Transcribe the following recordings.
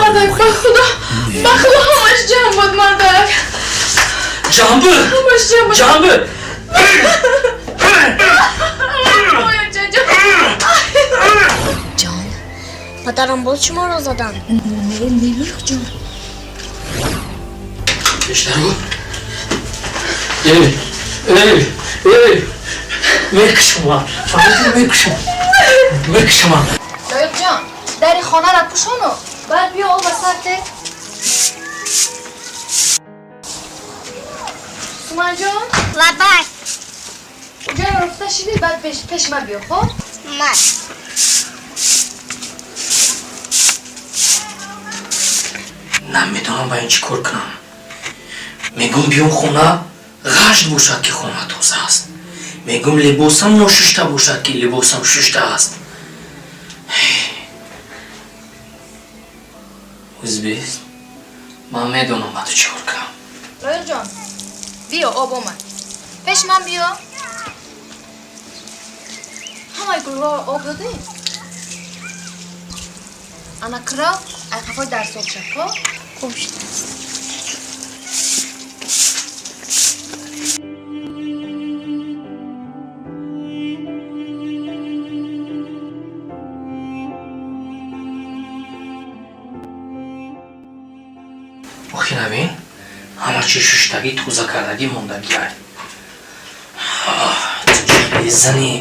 Мардак, ба худо, ба худо, ҳамаш ҷамъ буд, мардак. Ҷамъ буд? Ҳамаш ҷамъ буд. Ҷамъ буд. Ҷон, падарам боз шуморо задан? Не, не, Лоиқҷон. Пештаро? Эй, эй, эй, мекушама, фаҳмидӣ, мекушам, мекушама. Лоиқҷон, дари хонаро пӯшону баъд биё об ба сар те. Суманҷон. Лабай. Ҷои руфта шидӣ, баъд пеш ма биё, хоб? Ман. Намедонам, ба ин чӣ кор кунам. Мегӯм, биём хона, ғашт бошад, ки хона тоза аст. Мегӯм, либосам ношушта бошад, ки либосам шушта аст. Узбест, ман медонам, ба ту чӣ кор кунам. Лоиқҷон, биё, об омад, пеш ман биё. Ҳамаи гулҳоро об додӣ? Ана кирав ай қафои дарсоб шав, хоб? Хуб шудааст. Охи набин, ҳама чи шуштагӣ, тоза кардагӣ, мондагиай. Зани.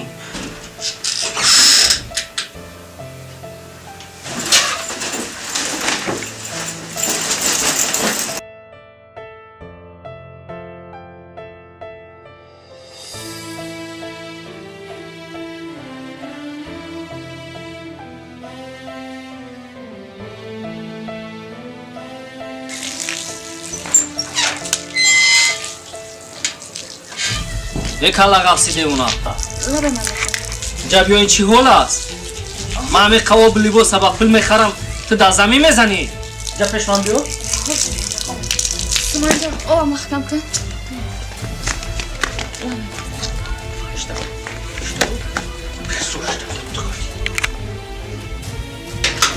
Калла ғафси девона. Ҷа биё, ин чӣ ҳол аст? Ман ҳамин қавоб либоса ба пул мехарам, ту дар замин мезанӣ? Ҷа пеш ман биё. Суманҷон, об маҳкам кун.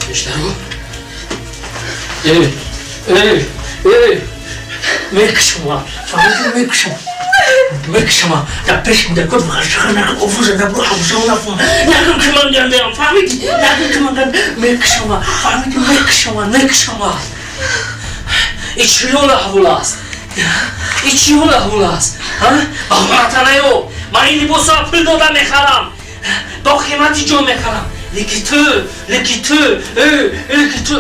Пештаро? Эй, эй, эй, мекушама, фаҳмидӣ, мекушам, мекушама. Дар пеш мудакот накун, ки ман гандаям, фаҳмидӣ? Накун, ки ман ганда, мекушама, фаҳмидӣ, мекушама, мекушама. И чӣ ҳол аҳвол аст? И чӣ ҳол аҳвол аст? Ба хоната наё. Ман ин либосро пул дода мехарам, бо қимати ҷон мехарам, леки ту, леки ту, леки ту.